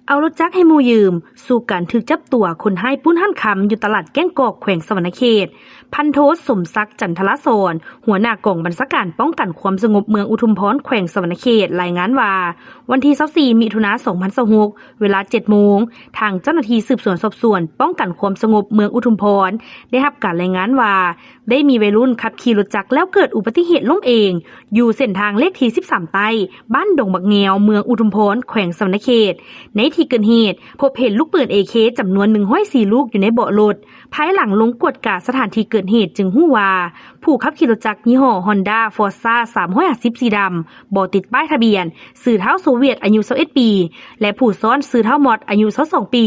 ເອົາລົດຈັກໃຫ້ໝູ່ຢືມ ສູ້ກັນຖືກຈັບຕົວຄົນຮ້າຍປຸ້ນຮ້ານຄຳ ຢູ່ຕະຫຼາດແກ້ງກອກ ແຂວງສະຫວັນນະເຂດ. ພັນໂທ ສົມສັກ ຈັນທະລາສອນ ຫົວໜ້າກອງບັນຊາການປ້ອງກັນຄວາມສະຫງົບເມືອງອຸທຸມພອນ ແຂວງສະຫວັນນະເຂດ ລາຍງານວ່າ ວັນທີຊາວສີ່ ມິຖຸນາ ສອງພັນຊາວຫົກ ເວລາເຈັດໂມງ ທາງເຈົ້າໜ້າທີ່ສືບສວນສອບສວນປ້ອງກັນຄວາມສະຫງົບເມືອງອຸທຸມພອນ ໄດ້ຮັບການລາຍງານວ່າ ໄດ້ມີໄວລຸ້ນຂັບຂີ່ລົດຈັກແລ້ວເກີດອຸບັດຕິເຫດລົ້ມເອງ ຢູ່ເສັ້ນທາງເລກທີສິບສາມໃຕ້ ບ້ານດົງບັກແງວ ເມືອງອຸທຸມພອນ ແຂວງສະຫວັນນະເຂດ. ໃນທີ່ເກີດເຫດ ພົບເຫັນລູກປືນເອເຄຈຳນວນໜຶ່ງຮ້ອຍສີ່ລູກຢູ່ໃນເບາະລົດ. ພາຍຫຼັງລົງກວດກາສະຖານທີ່ເກີດເຫດຈຶ່ງຮູ້ວ່າ ຜູ້ຂັບຂີ່ລົດຈັກຍີ່ຫໍ້ຮອນດ້າ ຟໍຊາ ສາມຮ້ອຍຫ້າສິບ ສີດຳ ບໍ່ຕິດປ້າຍທະບຽນ ຊື່ທ້າວໂຊວຽດ ອາຍຸຊາວເອັດປີ ແລະ ຜູ້ຊ້ອນຊື່ທ້າວມອດ ອາຍຸຊາວສອງປີ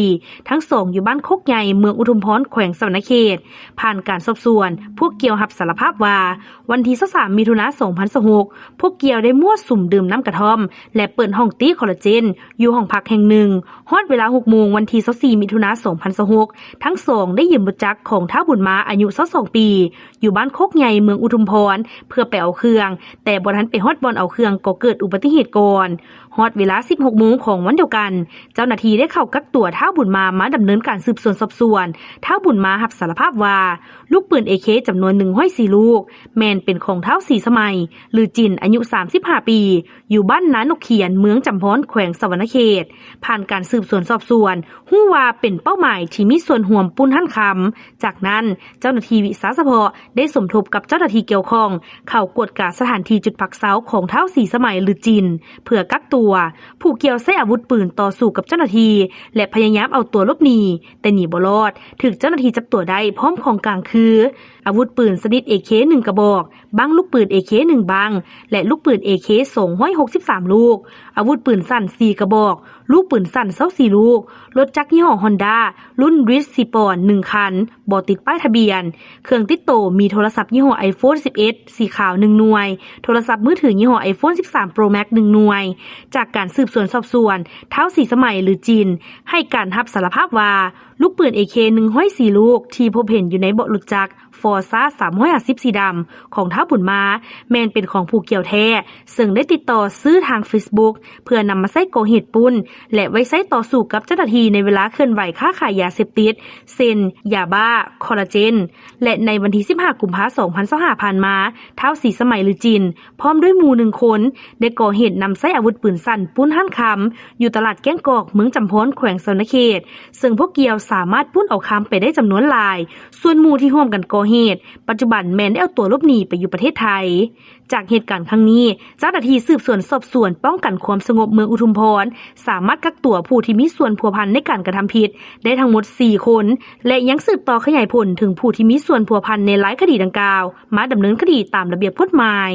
ທັງສອງຢູ່ບ້ານໂຄກໃຫຍ່ ເມືອງອຸທຸມພອນ ແຂວງສະຫວັນນະເຂດ. ຜ່ານການສອບສວນ ພວກກ່ຽວຮັບສາລະພາບວ່າ ວັນທີຊາວສາມ ມິຖຸນາ ສອງພັນຊາວຫົກ ພວກກ່ຽວໄດ້ມົ້ວສຸມດື່ມນ້ຳກະທ່ອມ ແລະ ເປີດຫ້ອງຕີຄໍລາເຈນ ຢູ່ຫ້ອງພັກແຫ່ງໜຶ່ງ. ຮອດເວລາຫົກໂມງ ວັນທີຊາວສີ່ ມິຖຸນາ ສອງພັນຊາວຫົກ ທັງສອງໄດ້ຢືມລົດຈັກຂອງທ້າວບຸນມາ ອາຍຸຊາວສອງປີ ຢູ່ບ້ານໂຄກໃຫຍ່ ເມືອງອຸທຸມພອນ ເພື່ອໄປເອົາເຄື່ອງ, ແຕ່ບໍ່ທັນໄປຮອດບ່ອນເອົາເຄື່ອງກໍເກີດອຸບັດຕິເຫດກ່ອນ. ຮອດເວລາສິບຫົກໂມງຂອງວັນດຽວກັນ ເຈົ້າໜ້າທີ່ໄດ້ເຂົ້າກັກຕົວທ້າວບຸນມາ ມາດຳເນີນການສືບສວນສອບສວນ. ທ້າວບຸນມາຮັບສາລະພາບວ່າ ລູກປືນເອເຄຈຳນວນໜຶ່ງຮ້ອຍສີ່ລູກ ແມ່ນເປັນຂອງທ້າວສີສະໄໝ ຫຼື ຈິນ ອາຍຸສາມສິບຫ້າປີ ຢູ່ບ້ານນານົກຂຽນ ເມືອງຈຳພອນ ແຂວງສະຫວັນນະເຂດ. ຜ່ານການສືບສວນສອບສວນ ຮູ້ວ່າເປັນເປົ້າໝາຍທີ່ມີສ່ວນຮ່ວມປຸ້ນຮ້ານຄຳ. ຈາກນັ້ນ ເຈົ້າໜ້າທີ່ວິຊາສະເພາະໄດ້ສົມທົບກັບເຈົ້າໜ້າທີ່ກ່ຽວຂ້ອງ ເຂົ້າກວດກາສະຖານທີ່ຈຸດພັກເຊົາຂອງທ້າວສີສະໄໝ ຫຼື ຈິນ ເພື່ອກັກຕົວ. ຜູ້ກ່ຽວໃຊ້ອາວຸດປືນຕໍ່ສູ້ກັບເຈົ້າໜ້າທີ່ ແລະ ພະຍາຍາມເອົາຕົວຫຼົບໜີ, ແຕ່ໜີບໍ່ລອດ, ຖືກເຈົ້າໜ້າທີ່ຈັບຕົວໄດ້ພ້ອມຂອງກາງຄື ອາວຸດປືນຊະນິດເອເຄໜຶ່ງກະບອກ, ບັ້ງລູກປືນເອເຄໜຶ່ງບັ້ງ ແລະ ລູກປືນເອເຄສອງຮ້ອຍຫົກສິບສາມລູກ, ອາວຸດປືນສັ້ນສີ່ກະບອກ, ລູກປືນສັ້ນຊາວສີ່ລູກ, ລົດຈັກຍີ່ຫໍ້ຮອນດ້າ ລຸ້ນ Bridge Sport ໜຶ່ງຄັນ ບໍ່ຕິດປ້າຍທະບຽນ, ເຄື່ອງຕິດໂຕມີໂທລະສັບຍີ່ຫໍ້ iPhone ສິບເອັດ ສີຂາວໜຶ່ງໜ່ວຍ, ໂທລະສັບມືຖືຍີ່ຫໍ້ iPhone ສິບສາມ Pro Max ໜຶ່ງໜ່ວຍ. ຈາກການສືບສວນສອບສວນ, ທ້າວສີສະໄໝ ຫຼື ຈິນ ໃຫ້ການຮັບສາລະພາບວ່າ ລູກປືນເອເຄໜຶ່ງຮ້ອຍສີ່ລູກ ທີ່ພົບເຫັນຢູ່ໃນເບາະລົດຈັກ ຟໍຊາ ສາມຮ້ອຍຫ້າສິບ ສີດຳ ຂອງທ້າວບຸນມາ ແມ່ນເປັນຂອງຜູ້ກ່ຽວແທ້, ເຊິ່ງໄດ້ຕິດຕໍ່ຊື້ທາງ Facebook ເພື່ອນຳມາໃຊ້ກໍ່ເຫດປຸ້ນ ແລະ ໄວ້ໃຊ້ຕໍ່ສູ້ກັບເຈົ້າໜ້າທີ່ໃນເວລາເຄື່ອນໄຫວຄ້າຂາຍຢາເສບຕິດ ເຊັ່ນ ຢາບ້າ, ຄໍລາເຈນ ແລະ ໃນວັນທີສິບຫ້າ ກຸມພາ ສອງພັນຊາວຫ້າ ຜ່ານມາ, ທ້າວສີສະໄໝ ຫຼື ຈິນ ພ້ອມດ້ວຍໝູ່ໜຶ່ງຄົນ ໄດ້ກໍ່ເຫດນຳໃຊ້ອາວຸດປືນສັ້ນປຸ້ນຮ້ານຄຳ ຢູ່ຕະຫຼາດແກ້ງກອກ ເມືອງຈຳພອນ ແຂວງສະຫວັນນະເຂດ, ເຊິ່ງພວກກ່ຽວສາມາດປຸ້ນເອົາຄຳໄປໄດ້ຈຳນວນຫຼາຍ. ສ່ວນໝູ່ທີ່ຮ່ວມກັນກໍ່ເຫດ ປັດຈຸບັນແມ່ນໄດ້ເອົາຕົວຫຼົບໜີໄປຢູ່ປະເທດໄທ. ຈາກເຫດການຄັ້ງນີ້, ເຈົ້າໜ້າທີ່ສືບສວນສອບສວນປ້ອງກັນຄວາມສະຫງົບເມືອງອຸທຸມພອນ ສາມາດກັກຕົວຜູ້ທີ່ມີສ່ວນພົວພັນໃນການກະທຳຜິດໄດ້ທັງໝົດສີ່ຄົນ ແລະ ຍັງສືບຕໍ່ຂະຫຍາຍຜົນເຖິງຜູ້ທີ່ມີສ່ວນພົວພັນໃນລາຍຄະດີດັ່ງກ່າວ ມາດຳເນີນຄະດີຕາມລະບຽບກົດໝາຍ.